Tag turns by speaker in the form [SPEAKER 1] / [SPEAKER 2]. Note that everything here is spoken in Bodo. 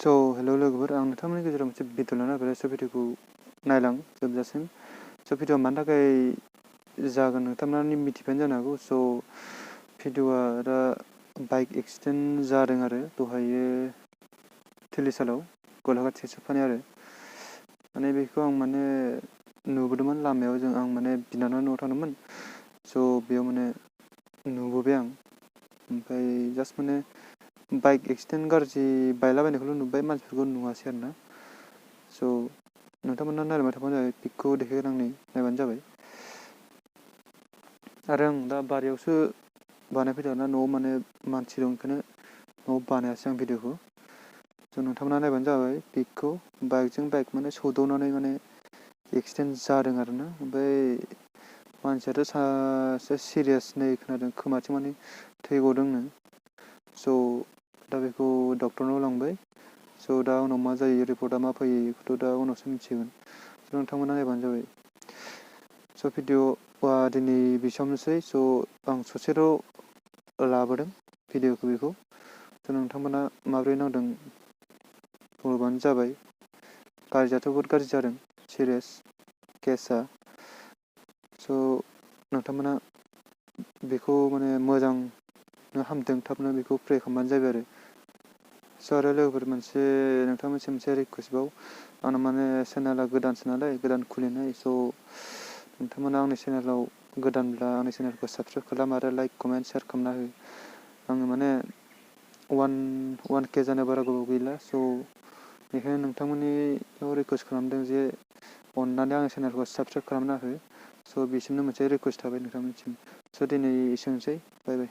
[SPEAKER 1] हेल' लोगोफोर, आं नोंथांमोननि गेजेराव मोनसे भिडिअ लाना फैबाय। भिडिअखौ नायलां जोबजासिम। भिडिअआ मानि थाखाय जागोन नोंथांमोना मिथिबायानो जानो हागौ। भिडिअआ दा बाइक एक्सिडेन्ट जादों आरो दहायो थिलिसालाव गलाघाट सेरफानाय आरो माने बेखौ आं माने नुबोदोंमोन लामायाव। आं माने बिनानाव न'आव थांदोंमोन। बेयाव माने नुबोबाय आं। ओमफ्राय जास्ट माने बाइक एक्सिडेन्ट गाज्रि बायलाबायनायखौल' नुबाय, मानसिफोरखौ नुवासै आरोना। नोंथांमोना नायलांबाय थाबानो जाबाय, पिकखौ देखायग्रांनै नायबानो जाबाय। आरो आं दा बारियावसो बानायफैदों आरोना, न'आव माने मानसि दं, ओंखायनो न'आव बानायासै आं भिडिअखौ। नोंथांमोना नायबानो जाबाय पिकखौ। बाइकजों बाइक माने सौदावनानै माने एक्सिडेन्ट जादों आरोना। ओमफ्राय मानसियाथ' सासे सिरियास नै खोनादों, खोमाथिं माने थै गदोंनो। दा बेखौ डक्टरनाव लांबाय। दा उनाव मा जायो, रिपर्टआ मा फैयो बेखौथ' दा उनावसो मिथिगोन। नोंथांमोना नायबानो जाबाय। भिडिअआ दिनै बेसेबांनोसै। आं ससेल' लाबोदों भिडिअखौ बेखौ। नोंथांमोना माबोरै नांदों बुंबानो जाबाय। गाज्रियाथ' बहुद गाज्रि जादों, सिरियास केसआ। नोंथांमोना बेखौ माने मोजांनो हामथों, थाबनो बेखौ प्रे खालामबानो जाबाय आरो। आरो लोगोफोर, नोंथांमोनसिम मोनसे रिकुवेस्टबाव। आंना माने चेनेला गोदानसो नालाय, गोदान खुलिनाय। नोंथांमोना आंनि चेनेलाव गोदानब्ला आंनि चेनेलखौ साबस्क्राइब खालाम आरो लाइक, कमेन्ट, शेयार खालामना हो। आङो माने 1K जानो बारा गोबाव गैला। बेखायनो नोंथांमोननियाव रिकुवेस्ट खालामदों जे अननानै आंनि चेनेलखौ साबस्क्राइब खालामना हो। बिसिमनो मोनसे रिकुवेस्ट थाबाय नोंथांमोननिसिम। दिनै एसेनोसै। बाय बाय।